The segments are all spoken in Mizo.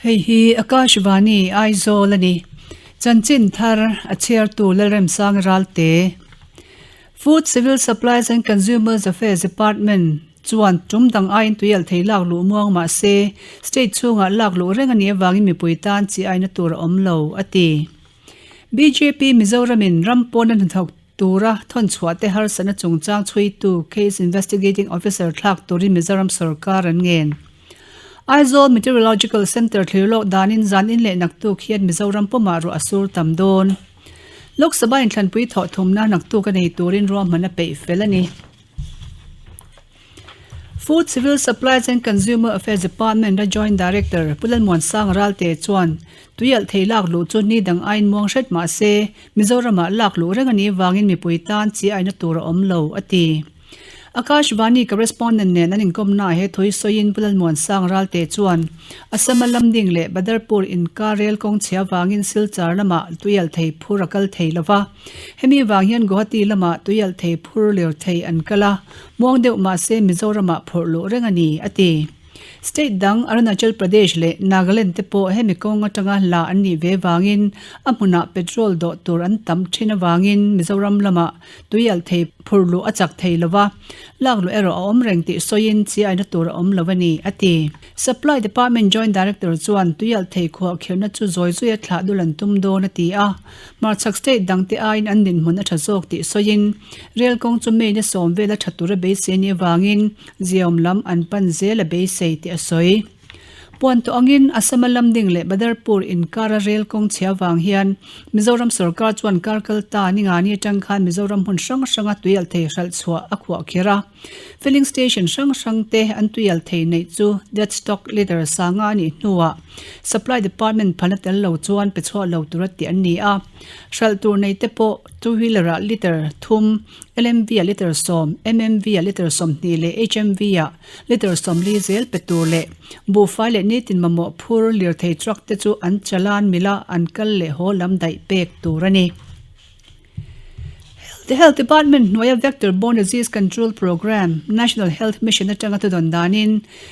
Hei hi Akashvani Aizawl a ni. Chanchin thar a chhiartu Lalremsang Ralte. Food, Civil Supplies and Consumers Affairs Department chuan tum dang aiin tuialh thei lak luh muang mah se state chhungah lak luh reng a nih avangin mipui tan chi aina tur a awm lo, a ti. Bjp Mizoramin ram pawna hnathawk tura thawnchhuah te harsatna chungchang chhuitu Case Investigating Officer thlak turin Mizoram sorkar an ngen. Aizawl Meteorological Centre thlir lawk danin zan in leh naktuk hian Mizoram pumah ruah a sur tam dawn. Lok Sabha inthlanpui thawh thumna naktuk a nei turin ruahman a peih fel a ni. Food, Civil Supplies and Consumer Affairs Department a Joint Director Pu Lalmuansang Ralte chuan tuialh thei lak luh chu ni dang aiin muang hret mah se Mizoramah lak luh reng a nih vangin mipui tan chi aina tur a awm lo, a ti. Akashvani correspondent nen an inkawmnaah he thawi sawiin Pu Lalmuansang Ralte chuan Assam-a Lamding leh Badarpur inkar rel kawng chhia vangin Silchar lamah tuialh thei phur a kal thei lo va. Hemi vang hian Guwahati lamah tuialh thei phur lirthei an kal a, muang deuh mahse Mizoramah phurh luh reng a ni, a ti. State dang Arunachal Pradesh leh Nagaland te pawh hemi kawng atanga la an nih ve vangin a hmunah petrol dawh tur an tam thin avangin Mizoram lamah tuialh thei phurh luh a chak thei lo va, lak luh erawh a awm reng tih sawiin chiaina tur a awm lo a ni, a ti. Supply Department Joint Director chuan tuialh thei khuah khirhna chu zawi zuia thlah dul an tum dawn a ti a. Hmarchhak state dangte aiin an dinhmun a tha zawk tih sawiin rel kawng chu May ni sawm vela tha tura beisei a nih avangin ziaawm lam an pan zel a beisei tih a sawi. Puan tawh angin Assam-a Lamding leh Badarpur inkara rel kawng chhia vang hian Mizoram sorkar chuan kar kal ta ningani atang khan Mizoram hmun hrang hranga tuialh thei hralh chhuah a khuah kher a. Filling station hrang hrang te an tuialh thei neih chu dead stock litre sanga a nih hnuah Supply Department phalna tel lo chuan pe chhuah lo tura tih an ni a. Hralh tur nei te pawh two wheeler ah litre thum, LMV ah litre sawm, MMV ah litre 20 leh HMV ah litre 40 zel pe tur leh buhfai leh nitin mamawh phur lirthei truck te chu an chalan mila an kal leh haw lam daih pek tur a ni. The Health Department hnuaia Vector Borne Disease Control Programme, National Health Mission atanga thudawn danin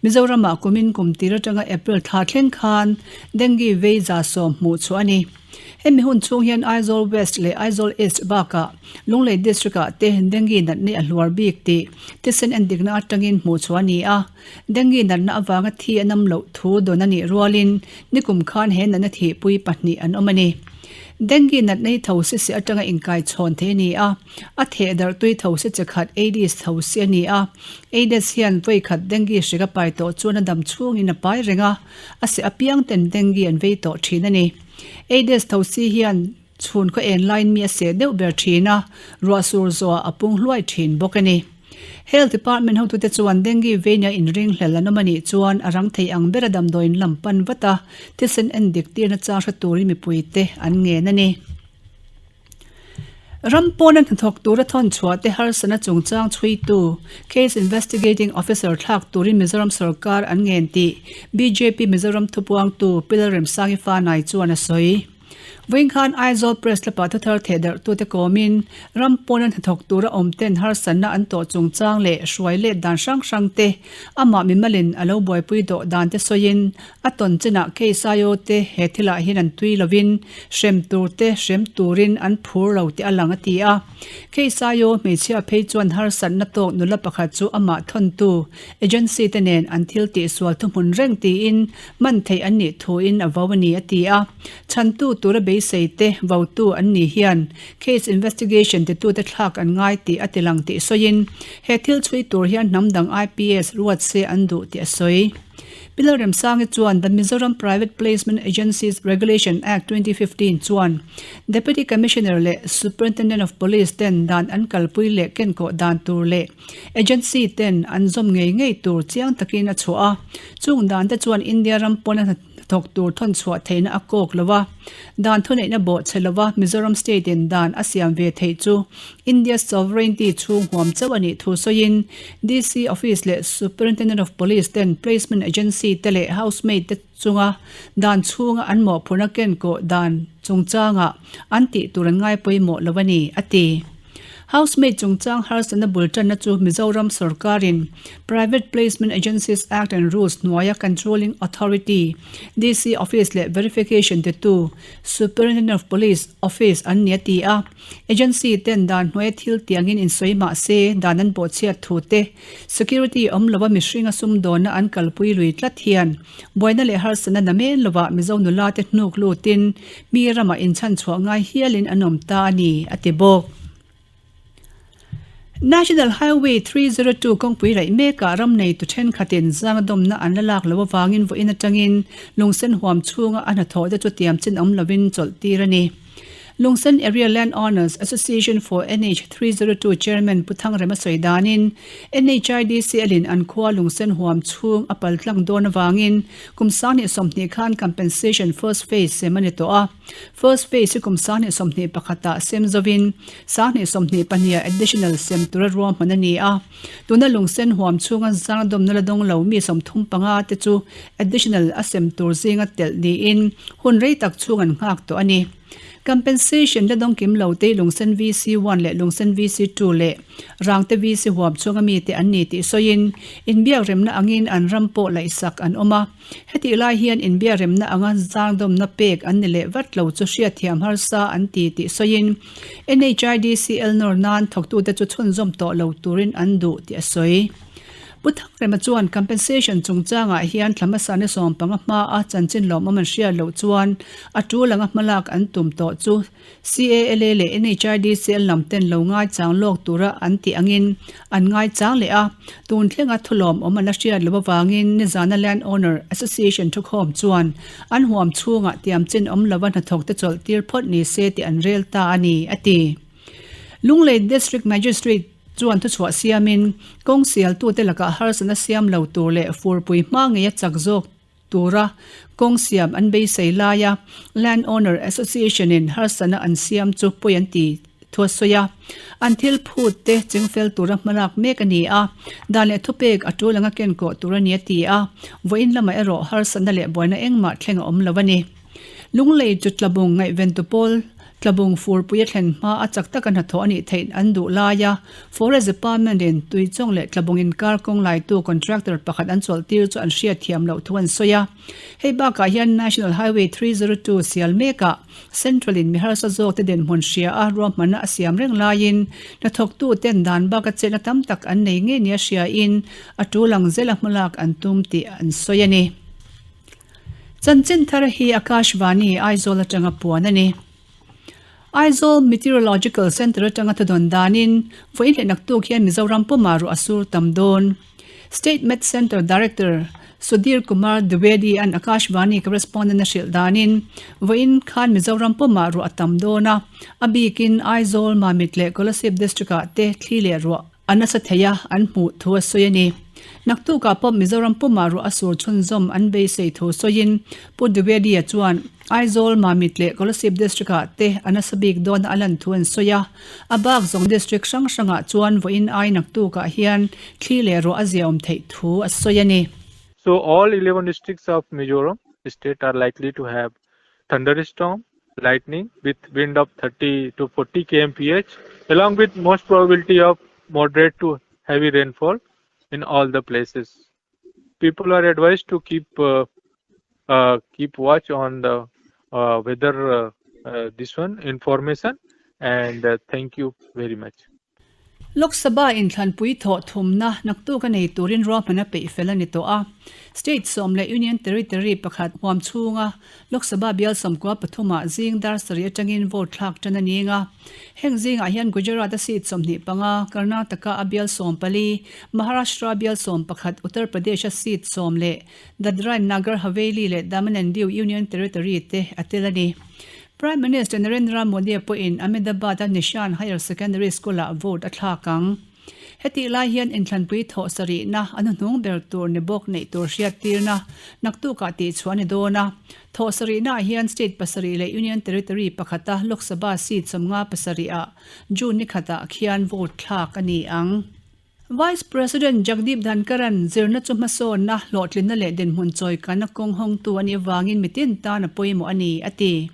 Mizoramah kumin kum tir atanga April thla thleng khan Dengue vei 70 hmuh chhuah a ni. Hemi hun chhung hian Aizawl West leh Aizawl East bakah Lunglei District-ah te Dengue natna a hluar bik tih thisen endikna atangin hmuh chhuah a ni a. Dengue natna avanga thi a nam loh thu dawn a nih rualin nikum khan he natna thihpui pahnih an awm a ni. Dengue natna hi thosi si atanga inkai chhawn thei a ni a, a theh darh tui thosi chi khat Aedes thosi a ni a. Aedes hian vawi khat dengue hrik a pai tawh chuan a dam chhungin a pai reng a, a seh apiang ten dengue an vei tawh thin a ni. Aedes thosi hian chhun khaw en laiin mi a seh deuh ber thin a, ruah sur zawhah a pung hluai thin bawk a ni. Health Department hotute chuan dengue veinia inringhlel an awm a nih chuan a rang thei ang bera damdawiin lam pan vat a, thisen en dik tirna chang hre turin mipuite an ngen a ni. Ram pawna hnathawk tura thawn chhuah te harsatna chungchang chhuitu Case Investigating Officer thlak turin Mizoram sorkar an ngen tih bjp Mizoram thupuangtu Pi Lalremsangi Fanai chuan a sawi. Vawiin khan Aizawl Press Club-ah thuthar thehdarhtute kawmin ram pawna hnathawk tura awmten harsatna an tawh chungchang leh hruai let dan hrang hrangte amah mimalin a lo buaipui dawh dan te sawiin a tawn chinah case IO te he thilah hian an tui lovin hrem tur te hrem turin an phur lo tih a lang a ti a. Case IO hmeichhia phei chuan harsatna tawk nula pakhat chu amah thawntu agency te nen an thil tihsual thuhmun reng tiin Man theih an nih thuin a vo a ni a ti a, chhantu tura beisei te votu an ni hian case investigation titute thlak an ngai tih a ti lang tih sawiin he thil chhui tur hian hnam dang IPS ruat se an duh tih a sawi. Pi Lalremsangi chuan The Mizoram Private Placement Agencies Regulation Act 2015 chuan Deputy Commissioner leh Superintendent of Police ten dan an kalpui leh kenkawh dan tur leh Agency ten an zawm ngei ngei tur chiang takin a chhuah a, chung dan te chuan India ram pawna hnathawk tur thawn chhuah theihna a kawk lo a, dan thuneihna bawh chhe lova Mizoram state in dan a siam ve theih chu India sovereignty chhung huam chauh a nih thu sawiin DC office leh Superintendent of Police ten placement agency te leh housemaid te chunga dan chhunga an mawhphurhna kenkawh dan chungchangah an tih tur an ngai pawimawh lo a ni, a ti. Housemaid chungchang harsatna bul tanna chu Mizoram sorkarin Private Placement Agencies Act and Rules hnuaia Controlling Authority, DC Office leh Verification titu Superintendent of Police Office an ni a ti a. Agency ten dan hnuaia thil tiangin insawi mah se dan an bawhchhiat thu te, security awm lova mihringa sumdawnna an kalpui lui tlat hian buaina leh harsatna namen lovah Mizo nula te hnuk lutin mi ramah inchhanchhuah ngai hialin an awm ta a ni, a ti bawk. National Highway 302 kawngpui raih mekah ram neitu thenkhatin zangdawmna an la lak loh avangin vawiin atangin lungsen huam chhunga a hnathawh te chu tiam chin awm lovin chawlh tir a ni. Lungsen Area Land Owners Association for NH 302 Chairman Pu Thangrema sawi danin NHIDCL in an khua Lungsen huam chhung a pal tlang dawn avangin kum 2020 khan compensation first phase sem a ni tawh a. First phase hi kum 2021 ah sem zovin 2022 ah additional sem tura ruahman a ni a. Tuna Lungsen huam chhunga zangdawmna la dawng lo mi 35 te chu additional a sem tur zinga telh niin hun rei tak chhung an nghak tawh a ni. Compensation la dawng kim lo te Lungsen VC one leh Lungsen VC two leh Rangte VC huam chhunga mite an ni tih sawiin inbiak remna angin an ram pawh laihsak an awm a. Hetih lai hian inbiak remna anga zangdawmna pek an ni leh vat lo chu hriatthiam harsa an ti tih sawiin NHIDCL nawr nan thawktute chu chhunzawm tawh lo turin an duh tih a sawi. Pu Thangrema chuan compensation chungchangah hian thla hmasa ni 15 hmaa chanchin lawmawm an hriat loh chuan a tul anga hmalak an tum tawh chu CALA leh NHIDCL lam ten lo ngaichang lawk tura an tih angin an ngaichang leh a, tun thlenga thu lawmawm an la hriat loh avangin nizana Land Owner Association thukhawm chuan an huam chhungah tiamchin awm lova hnathawk te chawlh tir phawt ni se tih an rel ta a ni, a ti. Lunglei District Magistrate chuan thuchhuah siamin kawng sialtute lakah harsatna siam lo tur leh furpui hma ngeia chak zawk tura kawng siam an beisei laia Land Owner Association in harsatna an siam chu pawi an ti thu a sawi a. An thil phut te chingfel tura hmalak mek a ni a, dan leh thupek a tul anga kenkawh tur a ni a ti a, vawiin lamah erawh harsatna leh buaina engmah thleng a awm lo a ni. Lunglei chu Tlabung ngaihventu pawl Tlabung furpui a thlen hma a chak taka hnathawh a nih theih an duh laia Forest Department in Tuichawng leh Tlabung inkar kawng laitu contractor pakhat an chawlhtir chu an hriat thiam loh thu an sawi a. Hei bakah hian National Highway 302 sial mekah Central in mi harsa zawk te dinhmun hria a ruahmanna a siam reng laiin hnathawktu ten dan baka chetna tam tak an nei ngei nia hriain a tul ang zela hmalak an tum tih an sawi a ni. Chanchin thar hi Akashvani, Aizawl atanga puan a ni. Aizawl Meteorological Centre atanga thudawn danin vawiin leh naktuk hian Mizoram pumah ruah a sur tam dawn. State Met Centre Director Sudhir Kumar Dwivedi an Akashvani correspondent a hrilh danin vawiin khan Mizoram pumah ruah a tam dawn a, a bikin Aizawl, Mamit leh Kolasib District ah te thli leh ruah A nasa thei a, an hmuh thu a sawi a ni. Naktukah pawh Mizoram pumah ruah a sur chhunzawm an beisei thu sawiin Pu Dwivedi-a chuan Aizawl, Mamit leh Kolasib District-ah te a nasa bik dawn a lan thu an sawi a. A bak zawng District hrang hrangah chuan vawiin ai naktukah hian thli leh ruah a ziaawm theih thu a sawi a ni. So all 11 districts of Mizoram state are likely to have thunderstorm, lightning with wind of 30 to 40 kmph along with most probability of moderate to heavy rainfall in all the places. People are advised to keep uh, uh, keep watch on the uh, weather uh, uh, this one information and uh, thank you very much. Lok Sabha inthlanpui thawh thumna naktuk a nei turin ruahman a peih fel a ni tawh a. State sawm leh Union Territory pakhat huam chhunga Lok Sabha bial sawmkua pathumah zing dar sarih atangin vote thlak tan a ning a. Heng zingah hian Gujarat a seat 25, Karnataka a bial 14, Maharashtra bial 11, Uttar Pradesh a seat sawm leh Dadra and Nagar Haveli leh Daman and Diu Union Territory te a tel a ni. Prime Minister Narendra Modi pawhin Ahmedabad-a Nishan Higher Secondary School-ah vote a thlak ang. Hetih lai hian inthlanpui thawh sarihna a hnuhnung ber tur ni bawk neih tur hriattirna naktukah tihchhuah a ni dawn a. Thawh sarihnaah hian state pasarih leh Union Territory pakhata Lok Sabha seat 57 ah June ni khatah khian vote thlak a ni ang. Vice President Jagdeep Dhankhar-a'n zirna chu hmasawnna, hlawhtlinna leh dinhmun chawikanna kawng hawngtu a nih avangin mitin tan a pawimawh a ni, a ti.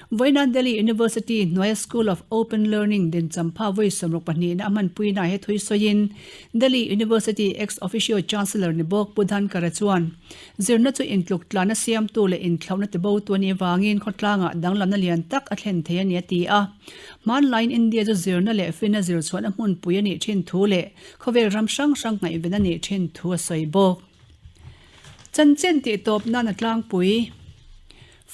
Vawiina Delhi University hnuaia School of Open Learning din champha vawi 62 na a hmanpuina he thui sawiin Delhi University ex-officio Chancellor ni bawk Pu Dhankara chuan zirna chu intluk tlana siamtu leh inthlauhna tibotu a nih avangin khawtlangah danglamna lian tak a thlen thei a ni a ti a. Hmanlaiin India chu zirna leh finna zirchhuahna hmunpui a nih thin thu leh khawvel ram hrang hrang ngaihven a nih thin thu a sawi bawk. Chanchin tih tawp nan a tlangpui.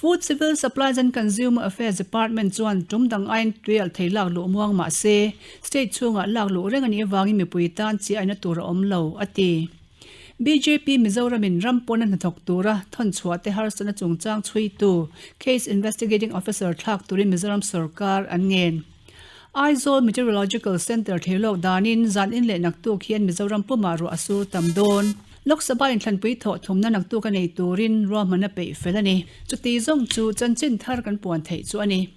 Food Civil Supplies and Consumer Affairs Department chuan tum dang aiin tuialh thei lak luh muang mah se, state chhungah lak luh reng a nih avangin mipui tan chi aina tur a awm lo, a ti. Bjp Mizoramin ram pawna hnathawk tura thawnchhuah te harsatna chungchang chhuitu Case Investigating Officer thlak turin Mizoram sorkar an ngen. Aizawl Meteorological Centre thleilawk danin zan in leh naktuk hian Mizoram pumah ruah a sur tam dawn. Lok Sabha inthlanpui thawh thumna naktuk a nei turin ruahman a peih fel a ni. Chuti zawng chu chanchin thar kan puan theih chu a ni.